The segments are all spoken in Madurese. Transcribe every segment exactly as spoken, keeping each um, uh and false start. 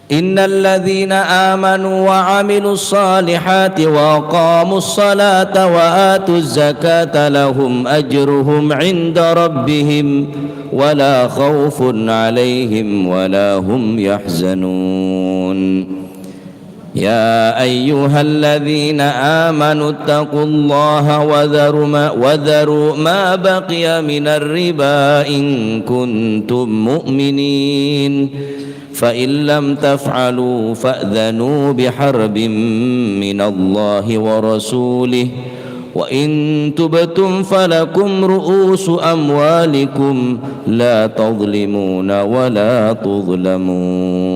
إن الذين آمنوا وعملوا الصالحات وأقاموا الصلاة وآتوا الزكاة لهم أجرهم عند ربهم ولا خوف عليهم ولا هم يحزنون. يا أيها الذين آمنوا اتقوا الله وذروا ما، وذروا ما بقي من الربا إن كنتم مؤمنين. فإن لم تفعلوا فأذنوا بحرب من الله ورسوله، وإن تبتم فلكم رؤوس أموالكم لا تظلمون ولا تظلمون.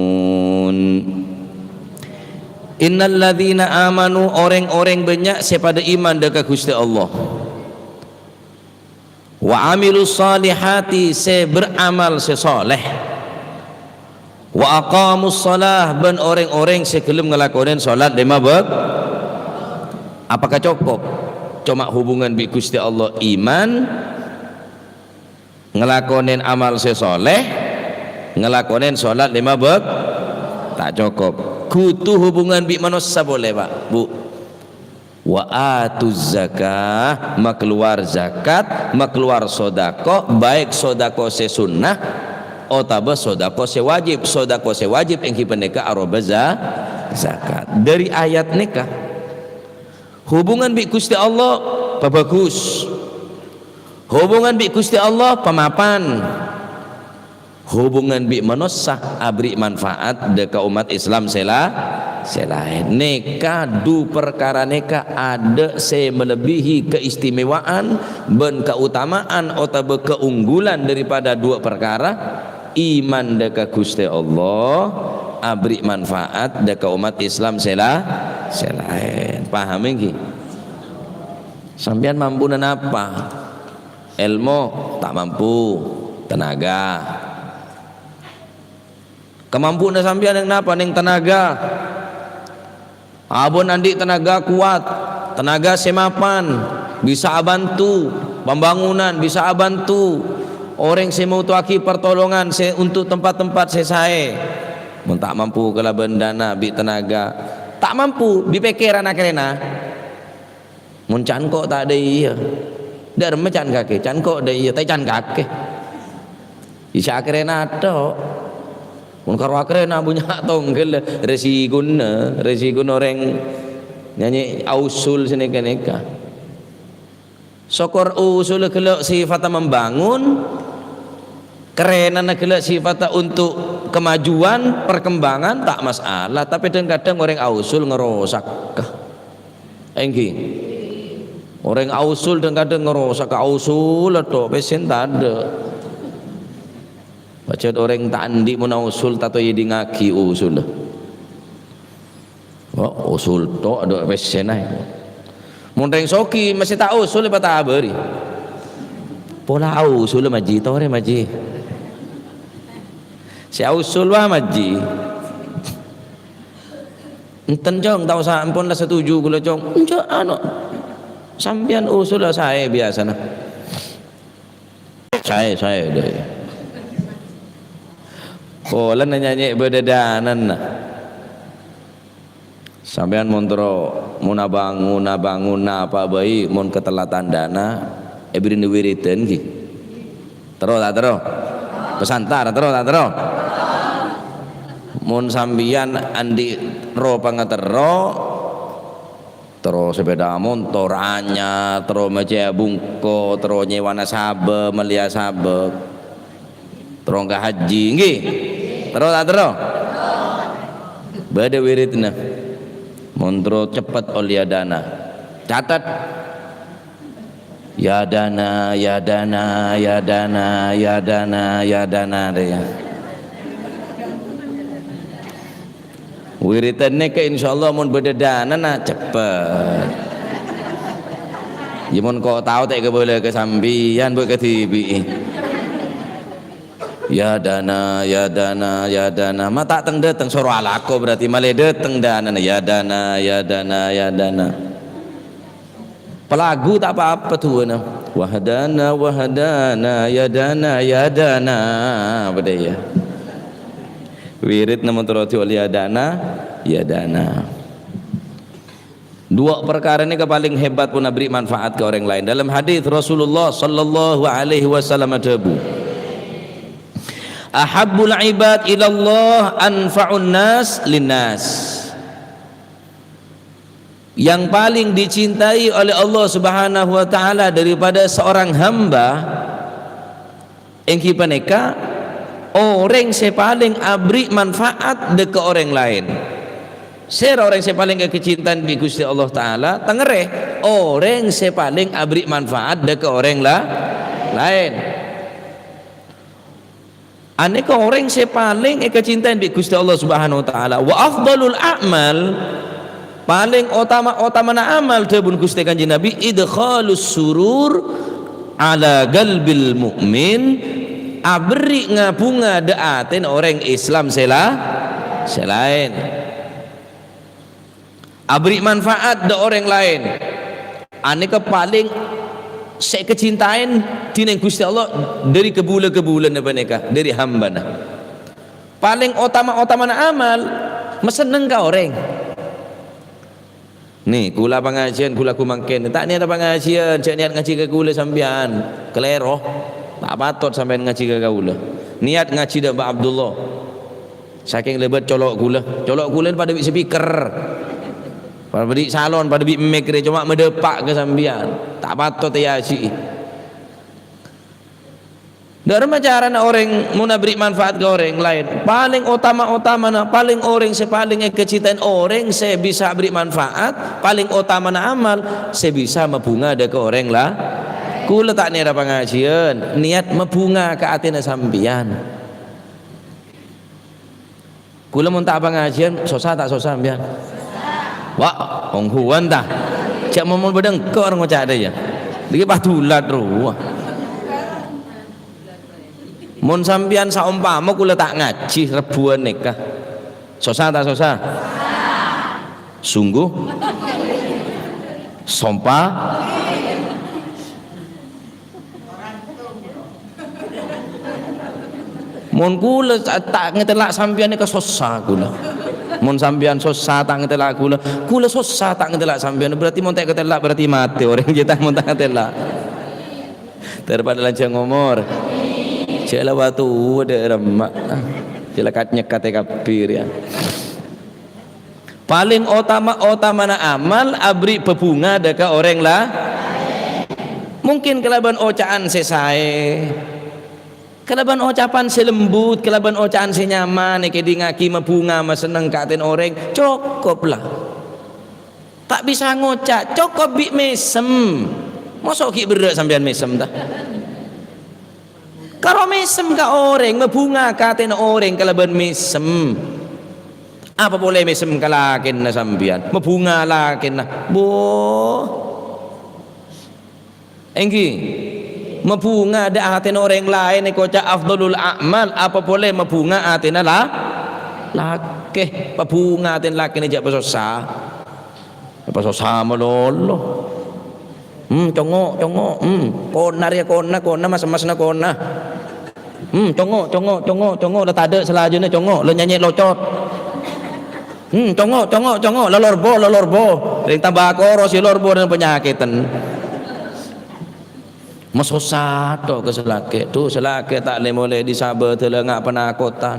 Innalladzina amanu, orèng-orèng bânnya' sè padâ iman dâ' ka Ghustè Allah. Wa amilus shalihati, sè beramal sè shalèh. Wa aqamus shalah, bân orèng-orèng sè ghellem ngalakonè shalat lèma bâk-, apakah cokop? Coma hubungan bi' Ghustè Allah iman, ngalakonè amal sè shalèh, ngalakonè shalat lèma bâk-, ta' cokop. Kodhu hubungan bi' manossa polè, Pak, Bu. Wa atuz zakah, makalowar zakat, makalowar sodako, baik sodako sè sunnah otabâ sodako sè wajib. Sodako sè wajib èngghi panèka aropa za-, zakat. Dâri ayat nèka, hubungan bi' Ghustè Allah pabhâghus. Hubungan bi' Ghustè Allah pamapan. Hubungan bi' manossa aberri' manfaat dâ' ka ommat Islam sè la-, sè laèn. Nèka, du parkara nèka adâ' sè malebbihi keistimewaan bân kaotamaan otabâ kaunggulan daripada duwâ' parkara, iman dâ' ka Ghustè Allah, aberri' manfaat dâ' ka ommat Islam sè la-, sè laèn. Paham èngghi? Sampèyan mampuna napa? Èlmo? Ta' mampu. Tenaga. Kamampuwanna sampèyan neng napa? Neng tenaga. Abon andi' tenaga kowat, tenaga sè mapan, bisa abhânto pambangunan, bisa abhânto orèng sè mobudhâghi partolongan sè onto' tempat-tempat sè saè. Mon ta' mampu kalabân dâna bi' tenaga, ta' mampu bi' pèkkèran akhèrèna. Mon can ko' ta' dâ' iyâ. Dâ' remma can kakè, can ko' dâ' iyâ, ta' can kakè. Bisa akhèrèna tok. Mon karo akhèrèna bânnya' tongghel, resikona, resikona orèng nyanyè' ausul sè nèka-nèka. Sokor usulla ghellâ' sifatta membangun, kerènana ghellâ' sifatta untuk kemajuan, perkembangan, ta' masalah. Tapè dhâng-kadhâng orèng ausul ngarosakka. Èngghi. Orèng ausul dhâng-kadhâng ngarosakka ausul tok, pèssèna tadâ'. Pajhât orèng ta' andi' mon ausul tanto èdingngaghi usulla. Wah, usul tok, adâ' pèssèna. Mon rèng soghi mastè ta' usul èpatabâri. Pola ausul, Majji, torè, Majji. Sè ausul, wah, Majji. Enten, Cong, ta' osa, ampon la setuju kaulâ, Cong. Enjâ', ano, sampèyan usulla saè biyasana. Saè, saè, dâ'. Polana nyanyè' bâdâ dânana. Sampèyan mon terro, mon abângon, abângon napa bhâi, mon katellatan dâna, èbèrri'na wiridan, ghi. Terro ta' terro? Pesantar, terro ta' terro? Mon sampèyan andi' terro pangaterro, terro sepèda montor anyar, terro mècè'a bungko, terro nyèwana sabâ, mellèya sabâ, terro ka haji, èngghi? Terro ta' terro? Bâdâ wiridna. Mon terro ceppet ollèya dâna. Catet. Ya dâna, ya dâna, ya dâna, ya dâna, ya dâna, rè. Wiridan nèka, insyaallah, mon bâdâ dâna, na, ceppet. Ya, mon ko' tao ta' èkabâlâ ka sampèyan, bâ' kadhibi'i. Ya dâna, ya dâna, ya dâna. Ma' ta' teng-dâteng, soro alako berarti malè dâteng dâna. Ya dâna, ya dâna, ya dâna. Palagu ta' pa-apa du'âna. Wahdana, wahdana, yadana, yadana. Apa dâ' iyâ? Wirid namong terro du'â yadana, yadana. Dua perkara ini palèng hebat pon aberri' manfaat ka orèng laèn. Dalam hadis Rasulullah sallallahu alaihi wasallam adhâbu, "Ahabbul ibad ilallah anfa'un nas linnas." Yang paling dicintai oleh Allah Subhanahu wa Ta'ala daripada seorang hamba èngghi panèka orèng sè palèng aberri' manfaat dâ' ka orèng laèn. Sèra orèng sè palèng èkacintaè bi' Ghustè Allah Ta'ala? Tangèrè, orèng sè palèng aberri' manfaat dâ' ka orèng la-, laèn. Anèka orèng sè palèng èkacintaè bi' Ghustè Allah Subhanahu wa Ta'ala. "Wa afdalul a'mal," palèng otama-otamana amal, dhâbuna Ghustè Kanjeng Nabi, "idkhalus surur ala qalbil mu'min," aberri' ngabhunga dâ' atèna orèng Islam sè la-, sè laèn. Aberri' manfaat dâ' orèng laèn. Anèka palèng sè èkacintaè dhinèng Ghustè Allah dâri kabulâ-kabulâna panèka, dâri hambâna. Palèng otama-otamana amal, masenneng ka orèng. Nè, kaulâ pangajiân, kaulâ ghu mangkèn. Ta' niyata pangajiân, jhâ' niyat ngajhi ka kaulâ sampèyan. Kalèro. Ta' patot sampèyan ngajhi ka kaulâ. Niyat ngajhi dâ' Mbah Abdullah. Sakèng lèbât colo' kaulâ. Colo' kaulâ padâ bi' speaker. Padâ bi' salon, padâ bi' mic rè, coma madâpa' ka sampèyan. Ta' patot èajhi'i. Dâ'remma carana orèng mon aberri' manfaat ka orèng laèn? Palèng otama-otamana, palèng orèng sè palèng èkacintaè orèng sè bisa aberri' manfaat, palèng otamana amal sè bisa mabhunga dâ' ka orèng la-, kaulâ ta' nèra pangajiân, niyat mabhunga ka atèna sampèyan. Kaulâ mon ta' pangajiân, sossa ta' sossa sampèyan? Wa', ongghuwân ta? Jhâ' mon, mon bâdâ engko' orèng ngoca' dâ' iyâ. Nèka pas dulat rowa. Mon sampèyan saompama kaulâ ta' ngajhi rebbhuwân nèka, sossa ta' sossa? Sungguh? Sompa? Mon kaulâ ta-, ta' ngatèla' sampèyan nèka sossa kaulâ. Mon sampèyan sossa ta' ngatèla' kaulâ, kaulâ sossa ta' ngatèla' sampèyan, berarti mon ta' ngatèla' berarti matè orèng kita mon ta' ngatèla'. Dâripada lanjhâng omor. Jhâ' la bâtowa dâ' remma. Jhâ' la kat-, nyekatè kabbhi rèya. Palèng otama-otamana amal aberri' bhâbhunga dâ' ka orèng la-, mungkin kalabân oca'an sè saè, kalabân ocapan sè lembut, kalabân oca'an sè nyaman èkèdingngaghi mabhunga masenneng ka atèna orèng, cokop la. Ta' bisa ngoca', cokop bi' mèsem. Moso' ghi' berrâ' sampèyan mèsem, ta? Karo mèsem ka orèng, mabhunga ka atèna orèng kalabân mèsem. Apa polè mèsem ka lakèna sampèyan? Mabhunga lakèna. Bo. Èngghi. Mabhunga dâ' atèna orèng laèn èkoca' afdhalul a'mal, apa polè mabhunga atèna la-, lakè. Pabhunga atèna lakèna jhâ' pasossa. Pasossa malolo. Hmm, congo', congo', hmm. Kona rèya kona, kona, mas-, masna kona. Hmm, congo', congo', congo', congo', la tadâ' salajunna, congo', la nyanyè locot. Hmm, congo', congo', congo', la lorbo, la lorbo. Rèng tamba koros, yâ lorbo rèng panyakèten. Masossa to ka sè lakè', to sè lakè' ta' lè-molè dhi sabâ dâlângnga panakotan.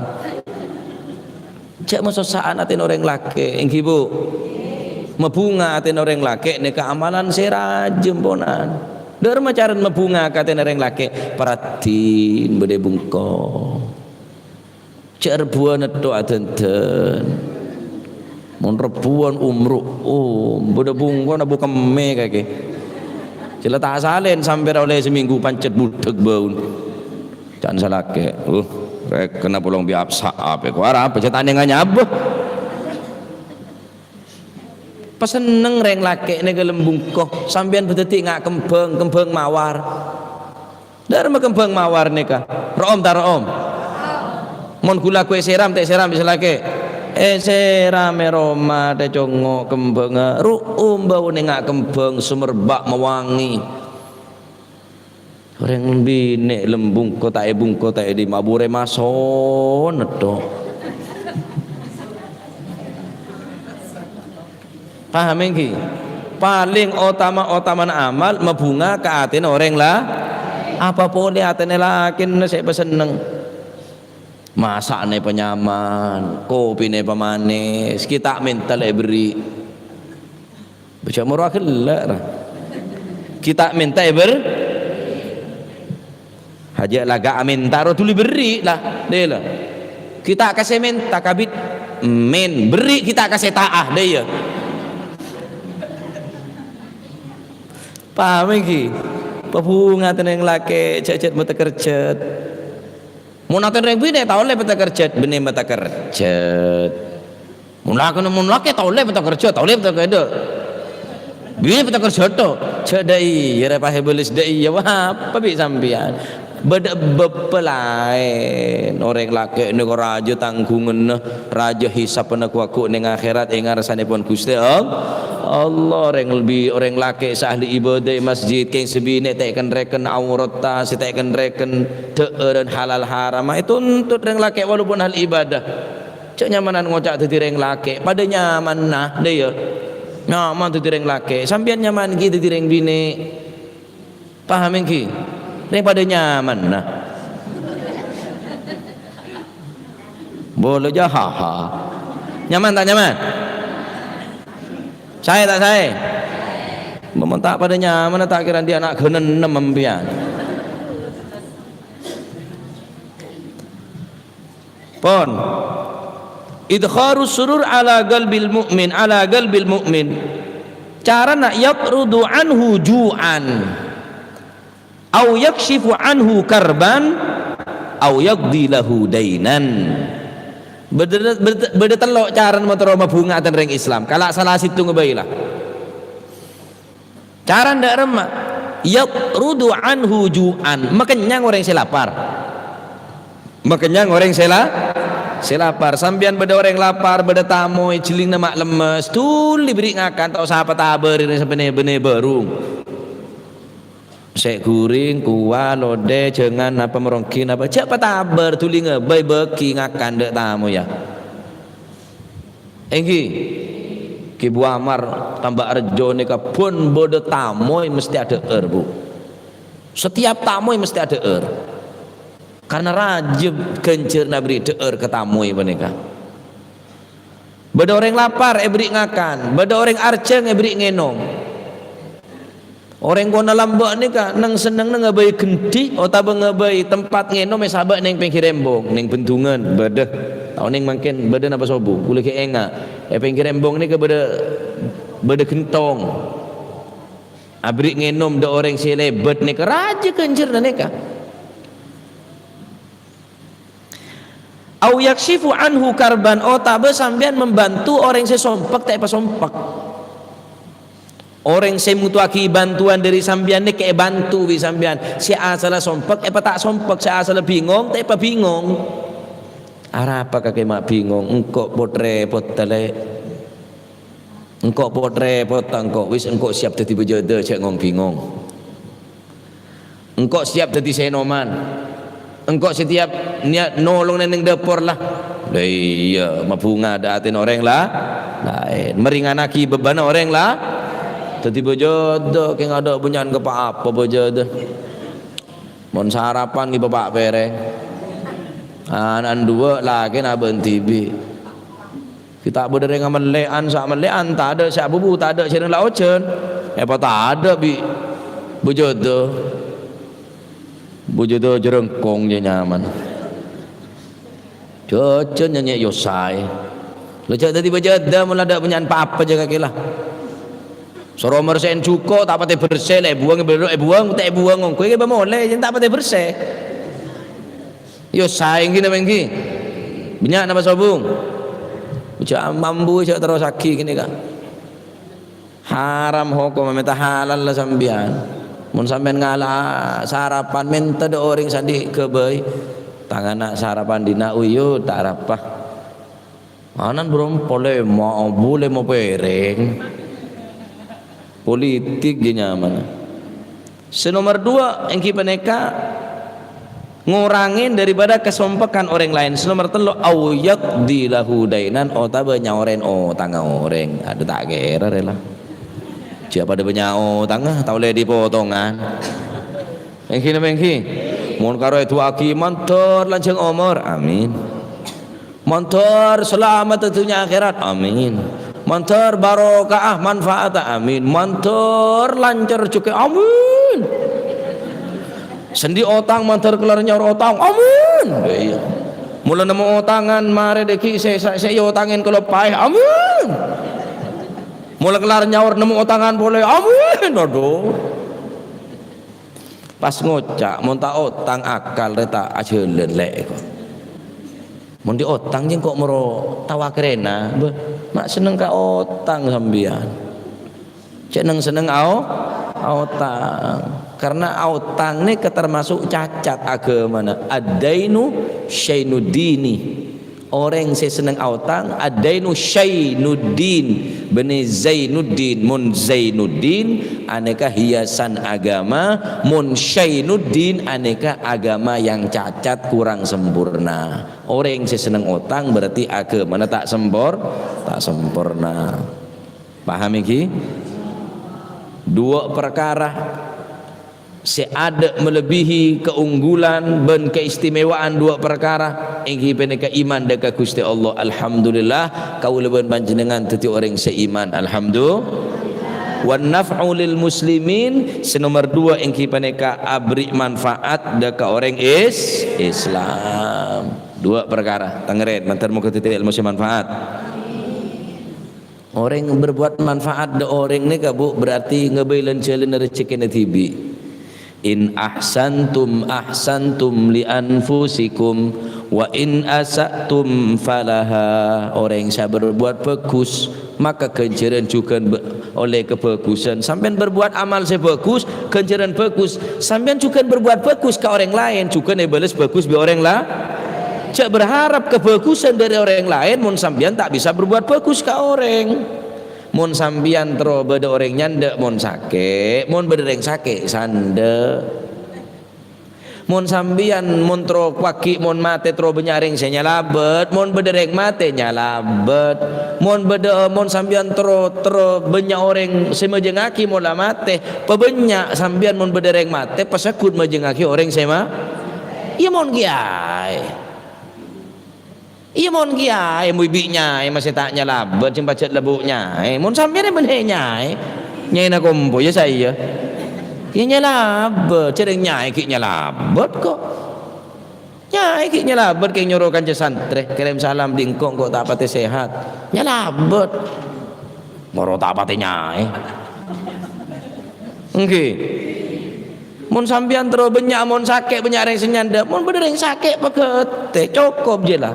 Jhâ' masossa'an atèna orèng lakè', èngghi, Bu? Mabhunga atèna orèng lakè' nèka amalan sè rajâ, ponan. Dâ'remma carana mabhunga ka atèna orèng lakè'? Paraddhin bâdâ bungko. Jhâ' rebbhuwân netto adhândhân. Mon rebbhuwân umru, oh, bâdâ bungkona bu kemmè kakè. Jhâ' la ta' salèn sampè' ra ollè samènggu pancèt budhek bâun. Can sè lakè', uh, rèkenna polong bi' apsa apè, ko arapa jhâ' ta' nènga nyabâ. Pasenneng rèng lakè' nèka lem bungko, sampèyan bâdâddhi nga' kembhâng, kembhâng mawar. Dâ'remma kembhâng mawar nèka? Ro'om ta' ro'om? Mon ghulâ ghuwâ èsèram, ta' èsèram bi' sè lakè'? Èsèra mè' roma, tè congngo' kembhângnga, ru'um bâuna ngâ' kembhâng, sumerbâ' mawangi. Orèng binè' lem bungko ta' èbungko ta' èdhimma, aburè masona tok. Paham ènggi? Palèng otama-otamana amal mabhunga ka atèna orèng la-, apa polè atèna lakèna sè èpasenneng. Masa'na èpanyaman, kopina èpamanès, ghi' ta' mènta la èberri'. Bâca moro aghellâ', ra. Ghi' ta' mènta èber-, Hajâ' la ghi' amènta ro dhuli berri', la. Dâ' iyâ, la. Ghi' ta' kasè mènta, kabit mèn-, berri' ghi' ta' kasè ta'ah, dâ' iyâ. Paham ènggi? Pabhunga atèna orèng lakè', jhâ'-jhâ' mènta kerjhât. Mon atèna orèng binè' ta' ollè mènta kerjhât, binè' mènta kerjhât. Mon lakèna, mon lakè' ta' ollè mènta kerjhât, ta' ollè mènta kerjhât. Binè' mènta kerjhât tok. Jhâ' dâ' iyâ, rè pahè bâles dâ' iyâ, wah, apa bi' sampèyan? Bâdâ bâbbhâ laèn. Orèng lakè' nèko rajâ tangghunganna, rajâ hisabbhâ ghu-lagghu' neng akhèrat, è ngarsanèpon Ghustè All-, Allah. Orèng lebbi-, orèng lakè' sè ahli ibadah è masjid, kèng sè binè' ta' èken-rèken auratta, sè ta' èken-rèken dhâ'ârân halal haramma, ètuntut orèng lakè' walaupun ahli ibadah. Jhâ' nyamanan ngoca' dhâddhi rèng lakè', padâ nyamanna, dâ' iyâ. Nyaman dhâddhi rèng lakè', sampèyan nyaman ghi' dhâddhi rèng binè'. Paham ènggi? Rèng padâ nyamanna. Bolo jahaha. Nyaman ta' nyaman? Saè ta' saè? Mon ta' padâ nyamanna, ta' kèra andi' ana' ghânennem sampèyan. Pon. Idkharus surur ala qalbil mu'min, ala qalbil mu'min. Carana yatrudu anhu ju'an. Au yakshifu anhu karban. Au yaqdi lahu dainan. Bâdâ, bâdâ, bâdâ tello' carana matoro' mabhunga atèna rèng Islam. Kala' sala sèttongnga bhâi la. Cara dâ' remma, yatrudu anhu ju'an, makennyang orèng sè lapar. Makennyang orèng sè la-, sè lapar. Sampèyan bâdâ orèng lapar, bâdâ tamoy, jhellingna ma' lemmes, dhuli berri' ngakan, ta' osa patabâri rèng sè bânnè-bânnè bârung. Sè ghuring, kowa, lodè, jhângan, napa maronggi, napa, jhâ' patabâr, dhuli ngabây bâgi ngakan dâ' tamoyya. Ènggi, Ki Bu Amar, Tambak Rejo nèka bân bâdâ tamoy mestè adhâ'âr, Bu. Setiap tamoy mestè adhâ'âr. Karna rajâ ghânjhârna aberri' dhâ'âr ka tamoy panèka. Bâdâ orèng lapar, èberri' ngakan. Bâdâ orèng arjhâng, èberri' ngènom. Orèng kona lambâ' nèka neng-sennengnga ngabây ghândhi otabâ ngabây tempat ngènom è sabâ' neng pèngghir embong, neng bendungan, bâdâ. Ta' onèng mangkèn bâdâ napa sobung, kaulâ ghi' enga'. È pèngghir embong nèka bâdâ, bâdâ ghentong. Aberri' ngènom dâ' orèng sè lèbât nèka, rajâ ghânjhârna nèka. Au yakshifu anhu karban, otabâ sampèyan mambantu orèng sè sompek ta' èpasompek. Orèng sè mbutuwaghi bantuwan dâri sampèyan nèka èbantu bi' sampèyan. Sè asalla sompek èpata' sompek, sè asalla bingong ta' èpabingong. Arapa kakè ma' bingong? Engko' pot-rèpotta, Lè'. Engko' pot-rèpotta engko', wis engko' siap dâddhi bâjâdâ, jhâ' ngong-bingong. Engko' siap dâddhi sènoman. Engko' setiap niat nolong neng dâpor la. Lha iyâ, mabhunga dâ' atèna orèng la-, laèn. Mèrèngngaghi bebbhânna orèng la-, dâddhi bâjâdâ, kèng adâ' bânnya'an ka pa-apa bâjâdâ. Mon sarapan ghi' pa-, pa' pèrèng. Ana'na duwâ', lakèna abâ'na dhibi'. Ghi' ta' bâdâ rèng amellè'an, sè amellè'an, tadâ' sè abubu, tadâ' sè rèng la ojhân. Èpatadâ' bi' bâjâdâ. Bâjâdâ jârângkong jâ nyaman. Jhâjhân nyanyè' Yosay. La jhâ' dâddhi bâjâdâ mon la adâ' bânnya'an pa-apa jâ kakè la. Soro mèrsè'èn jhuko' ta' patè bersè, la èbuwâng, èbuwâng, ta' èbuwâng ongghuy, kèbâ molè, jhân ta' patè bersè. Yosay ènggi napa ènggi? Bânnya' napa sobung? Jhâ' mambu, jhâ' terrosaghi ghânèka. Haram hokomma, mènta halal la sampèyan. Mon sampèyan ngala'a sarapan, mènta dâ' orèng sè andi' ghâbây. Tang ana' sarapan dinna' uyut, ta' arapa. Anan bro, polè ma-, bulè mapèrèng. Politik ghi nyamana. Sè nomer dua èngghi panèka ngorangè daripada kasompakan orèng laèn. Sè nomer tello', au yaqdi lahu dainan, otabâ nyaorèn otangnga orèng. Adhu ta' kèra rè la. Jhâ' padâ bânnya' otangnga, ta' ollè dipotongan. Èngghi napa èngghi? Mon karo èdu'aaghi mandhâr lanjhâng omor. Amin. Mandhâr salamet è dhunnya akhèrat. Amin. Mandhâr barokah manfaat. Amin. Mandhâr lancar rejhekkè. Amin. Sè andi' otang mandhâr kellar nyaor otang. Amin. Iyâ. Mola nemmo otangan marè dhâggi' sè, sè, sè èotangè kaloppaè. Amin. Mola kellar nyaor nemmo otangan polè. Amin. Adhu. Pas ngoca', "Mon ta' otang, akal rè ta' ajhâlân, Lè'," ko. "Mon andi' otang, jhâ' engko' moro tawakèrèna, bâh, ma' senneng ka otang sampèyan. Jhâ' neng-senneng ao-, aotang." Karena aotang nèka termasuk cacat aghâmana. Ad-dainu syainuddini. Orèng sè senneng aotang, ad-dainu syainuddin, bânnè Zainuddin. Mon Zainuddin, anèka hiasan agama. Mon Syainuddin, anèka agama yang cacat, kurang sempurna. Orèng sè senneng otang berarti aghâmana ta' sempor-, ta' semporna. Paham èngghi? Dua perkara sè adâ' melebihi keunggulan bân keistimewaan dua perkara, èngghi panèka iman dâ' ka Ghustè Allah. Alhamdulillah, kaulâ bân panjhennengngan dhâddhi orèng sè iman. Alhamdulillah. Wan naf'u lil muslimin, sè nomer dua èngghi panèka aberri' manfaat dâ' ka orèng is-, Islam. Dua perkara. Tangèrèt, mandhâr moghâ dhâddhi èlmo sè manfaat. Orèng berbuat manfaat dâ' orèng nèka, Bu, berarti ngabâlân jhâlânna rejhekkèna dhibi'. "In ahsantum ahsantum li anfusikum, wa in asa'tum falaha." Orèng sè berbuat bagus, maka ghânjhârân jhughân bâ-, ollè kabhâghusân. Sampèyan berbuat amal sè bagus, ghânjhârân bagus. Sampèyan jhughân berbuat bagus ka orèng laèn, jhughân èbâles bagus bi' orèng la-, jhâ' berharap kabhâghusân dâri orèng laèn mon sampèyan ta' bisa berbuat bagus ka orèng. Mon sampèyan terro bâdâ orèng nyandhâ', mon sakè', mon bâdâ rèng sakè', sandhâ'. Mon sampèyan, mon terro kowaghhi, mon matè terro bânnya' rèng sè nyalabât, mon bâdâ rèng matè, nyalabât. Mon bâdâ, mon sampèyan terro, terro bânnya' orèng sè majângngaghi mon la matè, pabânnya' sampèyan mon bâdâ rèng matè, pasegghut majângngaghi orèng sè ma-, iyâ mon kèyaè. Iyâ, mon kèyaè, mon bi' nyaè masè ta' nyalabât, jhâng pajhât lebbhu' nyaè. Mon sampèyan bânnè nyaè, nyaèna kompo, iyâ, saè, iyâ. Iyâ, nyalabât, jhârèng nyaè ghi' nyalabât, ko'. Nyaè ghi' nyalabât, kèng nyoro kanca santrè, kèrèm salam dâ' engko', engko' ta' patè sehat. Nyalabât. Moro ta' patè nyaè. Èngghi. Mon sampèyan terro bânnya', mon sakè' bânnya' rèng sè nyandhâ', mon bâdâ rèng sakè' pagâtè, cokop jiyâ la.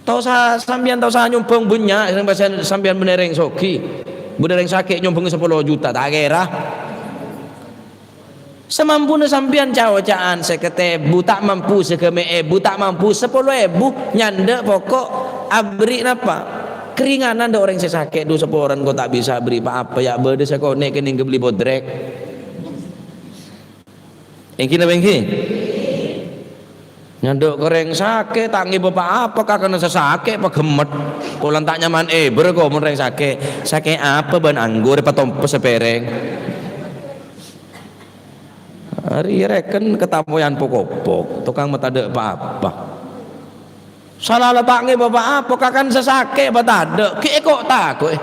Tao sa-, sampèyan tao sa nyombhâng bânnya', rèng pas sampèyan bânnè rèng soghi. Bâdâ rèng sakè' nyombhâng sapolo juta, ta' kèra. Samampuna sampèyan ca'-oca'an sèket èbu, ta' mampu sagâmè' èbu, ta' mampu sapolo èbu, nyandhâ' poko' aberri' napa? Karinganan dâ' orèng sè sakè', dhu saporana ko' ta' bisa aberri' pa-apa, yâ bâdâ sakonè' kènèng ghâbli bodrèk. Èngghi napa èngghi? Nyandhâ' ka rèng sakè', ta' ngèbâ pa-apa, kakana sè sakè' paghemmet. Polana ta' nyaman èbâr ko' mon rèng sakè'. Sakè' apa bân anggur èpatompes sapèrèng? Arèya rèken katamoyan pokopok, tokang matadâ' pa-apa. Sala la ta' ngèbâ pa-apa, kakan sè sakè' patadâ', ghi' èko' tako'è.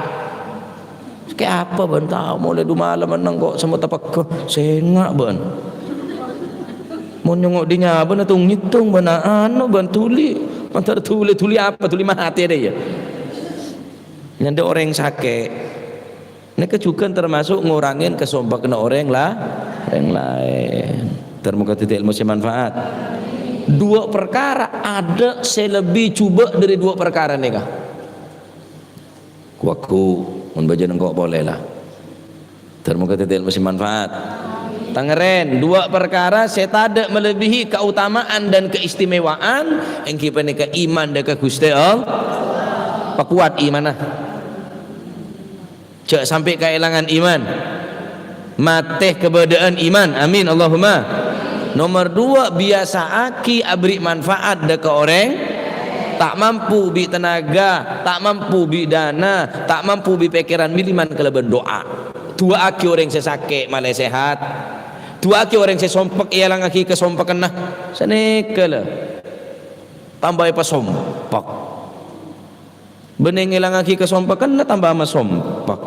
Sakè' apa bân tao, molaè dhu malem enneng ko' semot pegghâ, sènga' bân. Mon nyongngo' dhi nyabâna tong-ngètong bân, anu bân, dhuli. Mandhâr dhuli, dhuli apa? Dhuli matè dâ' iyâ. Nyandhâ' orèng sakè'. Nèka jhughân termasuk ngorangè kasompakanna orèng la-, orèng laèn. Ter moghâ dhâddhi èlmo sè manfaat. Dua perkara, adâ' sè lebbi jhubâ' dâri dua perkara nèka. Ku-, ku, mon bâjâna engko' polè la. Ter moghâ dhâddhi èlmo sè manfaat. Pangèrèn, duwâ' parkara sè tadâ' malebbihi kautamaan dan keistimewaan, èngghi panèka iman dâ' ka Ghustè Allah. Pakowat imanna. Jhâ' sampè' kaèlangan iman. Matè kabâdâ'ân iman. Amin, Allahumma. Nomer duwâ', biyasa'aghi aberri' manfaat dâ' ka orèng ta' mampu bi' tenaga, ta' mampu bi' dana, ta' mampu bi' pèkkèran, minimal kalabân du'a. Du'aaghi orèng sè sakè' malè sehat. Du'aaghi orèng sè sompek, èlangaghi kasompekenna. Sanèka la. Tamba èpasompek. Bânnè ngèlangaghi kasompekenna tamba masompek.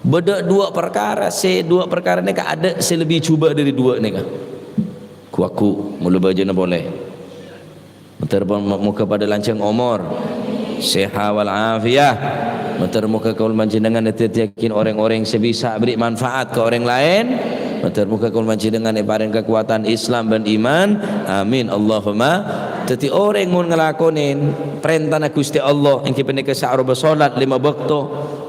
Bâdâ duwâ' parkara, sè duwâ' parkara nèka adâ' sè lebbi jhubâ' dâri duwâ' nèka. Ghu-lagghu, mola bâjâna polè. Mator pon, moghâ padâ lanjhâng omor, sehat wal afiyah. Mator moghâ kaulâ panjhennengngan èdhâddhiyâghi orèng-orèng sè bisa aberri' manfaat ka orèng laèn. Mator moghâ kaulâ panjhennengngan èparèng kakowadhân Islam bân iman. Amin, Allahumma. Dhâddhi orèng mon ngalakonè parèntana Ghustè Allah, èngghi panèka sè aropa sholat lèma bâkto,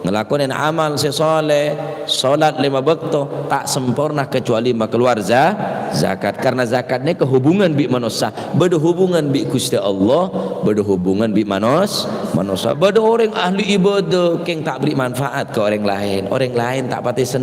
ngalakonè amal sè sholèh, sholat lèma bâkto, ta' samporna kecuali makalowar za-, zakat. Karna zakat nèka hubungan bi' manossa, bâdâ hubungan bi' Ghustè Allah, bâdâ hubungan bi' manos-, manossa. Bâdâ orèng ahli ibadah, kèng ta' berri' manfaat ka orèng laèn. Orèng laèn ta' patè sen-